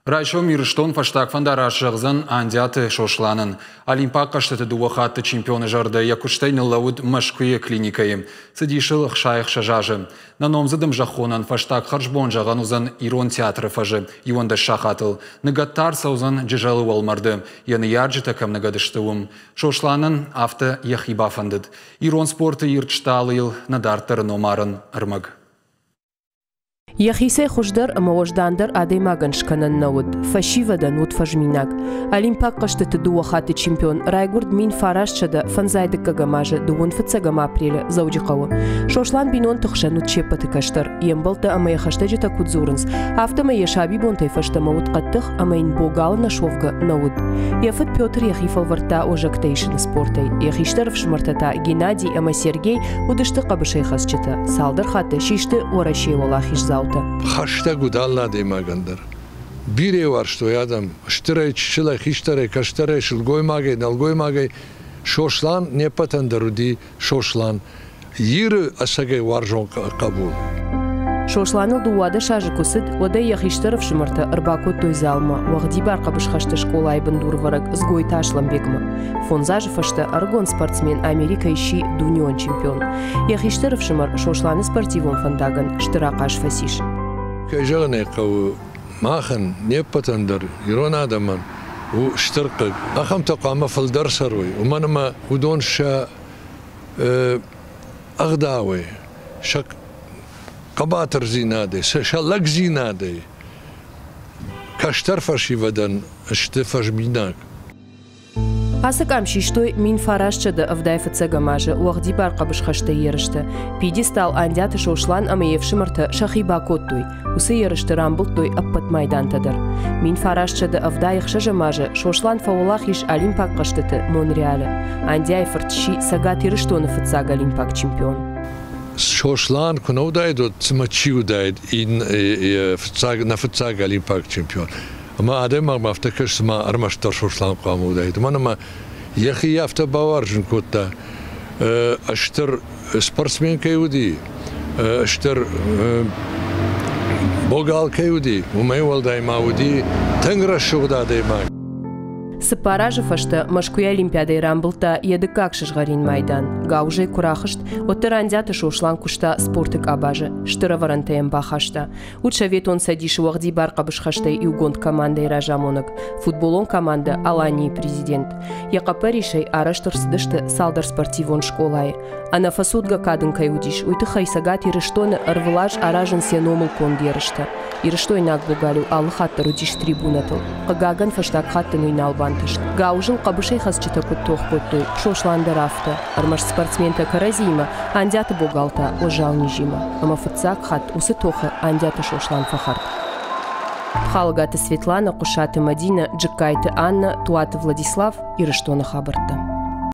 Райсом Ирыстон фӕстаг фӕндараст зӕгъдзӕн Андиаты Сосланӕн. Олимпаг хъӕзтыты дыууӕ хатты чемпионы зӕрдӕ йӕ куыстӕй ныллӕууыд Мӕскуыйы клиникӕйы. Цыдис ыл 66 азы. Нӕ номдзыд ӕмзӕххонӕн фӕстаг хӕрзбон зӕгъӕн уыдзӕн Ирон театры фӕзы 11 сахатыл. Ныгӕд та ӕрцӕудзӕн Джызӕлы уӕлмӕрды, йӕ ныййарджытӕ кӕм ныгӕд сты, уым. Сосланӕн афтӕ йӕхи бафӕндыд. Ирон спорты ирд стъалыйыл нӕ дарддӕры номарӕн ӕрмӕг. Йӕхицӕй хуыздӕр ӕмӕ уӕздандӕр адӕймагӕн скӕнӕн нӕ уыд, фӕсивӕдӕн уыд фӕзминаг. Олимпаг хъӕзтыты дыууӕ хатты чемпион райгуырд 1959 азы дыууын фыццӕгӕм апрелы Дзӕуджыхъӕуы. Сослан бинонты хсӕн уыд се ппӕты кӕстӕр. Йе мбӕлттӕ ӕмӕ йӕ хӕстӕджытӕ куыд дзурынц, афтӕмӕй йӕ сабибонтӕй фӕстӕмӕ уыд хъӕддых ӕмӕ йын богал нӕ суӕвгӕ нӕ уыд. Йӕ фыд Петр йӕхи фӕлвӕрдта уӕзӕгтӕ исыны спортӕй, йӕ хистӕр ӕфсымӕртӕ та Геннадий ӕмӕ Сергей уыдысты хъӕбысӕйхӕцджытӕ, цалдӕр хатты систы Уӕрӕсейы уӕлахиздзаутӕ. Хӕстӕг уыд алы адӕймагӕн дӕр. Бирӕ уарзтой адӕм, стырӕй, чысылӕй, хистӕрӕй, кӕстӕрӕй, сылгоймагӕй, нӕлгоймагӕй. Сослан не ппӕтӕн дӕр уыди Сослан. Иры ӕцӕгӕй уарзон хъӕбул. Сосланыл 12 азы куы цыд, уӕд ӕй йӕ хистӕр ӕфсымӕртӕ ӕрбакодтой залмӕ, уӕгъдибар хъӕбысхӕсты скъолайы бындурвӕрӕг Дзгойты Аслӕнбегмӕ. Фондз азы фӕстӕ ӕрыгон спортсмен Америкӕйы сси дунеон чемпион. Йӕ хистӕр ӕфсымӕр Сосланы спортивон фӕндагӕн стыр ахъаз фӕцис. Кӕй зӕгъын ӕй хъӕуы, махӕн, не ппӕтӕн дӕр, ирон адӕмӕн у стыр хъыг. Ахӕмтӕ хъуамӕ фылдӕр цӕрой, уымӕн ӕмӕ уыдон сӕ ӕгъдауӕй, сӕ хъӕбатырдзинадӕй, сӕ лӕгдзинадӕй кӕстӕр фӕсивӕдӕн сты фӕзминаг. Ацы къам систой 1975 азы уӕгъдибар хъӕбысхӕстӕй ерысты. Пьедестал Андиаты Сослан ӕмӕ йе фсымӕртӕ сӕхи бакодтой. Уыцы ерысты рамбылдтой ӕппӕт майдантӕ дӕр. 1976 азы Сослан фӕуӕлахиз Олимпаг хъӕзтыты Монреалы. Андиайы фырт сси Цӕгат Ирыстоны фыццаг олимпаг чемпион. Сослан куы нӕ уыдаид, уӕд цымӕ чи уыдаид фыццаг, нӕ фыццаг олимпаг чемпион? Ӕмӕ адӕймагмӕ афтӕ кӕсы, цыма ӕрмӕстдӕр Сослан хъуамӕ уыдаид. Уымӕн ӕмӕ йӕхи афтӕ бауарзын кодта, стыр спортсмен кӕй уыди, стыр богал кӕй уыди, уымӕй уӕлдай ма уыди тынг рӕсугъд адӕймаг. Цыппар азы фӕстӕ Мӕскуыйы Олимпиадӕйы рамбылдта йӕ дыккаг сызгъӕрин майдан. Гауызӕй куы рахызт, уӕддӕр Андиаты Сослан куыста спорты къабазы, стыр ӕвӕрӕнтӕ йӕм бахаста. Уыд Советон Цӕдисы уӕгъдибар хъӕбысхӕстӕй иугонд командӕйы разамонӕг, футболон командӕ «Аланийы» президент. Йӕ хъӕппӕрисӕй арӕзт ӕрцыдысты цалдӕр спортивон скъолайы. Ӕнӕфӕцудгӕ кад ын кӕй уыдис, уый тыххӕй Цӕгат Ирыстоны ӕрвылаз аразынц йӕ номыл конд ерыстӕ. Ирыстойнаг богал-иу алы хатт дӕр уыдис трибунӕтыл. Хъыгагӕн, фӕстаг хатт ын уый нал бантыст. Гауызыл хъӕбысӕйхӕцджытӕ куыд тох кодтой, Сослан дӕр афтӕ. Ӕрмӕст спортсментӕ кӕрӕдзиимӕ, Андиаты богал та уӕззау низимӕ. Ӕмӕ фыццаг хатт уыцы тохы Андиаты Сослан фӕхӕрд. Пхалгаты Светланӕ, Хъуысаты Мӕдинӕ, Джыккайты Аннӕ, Туаты Владислав, Ирыстоны хабӕрттӕ.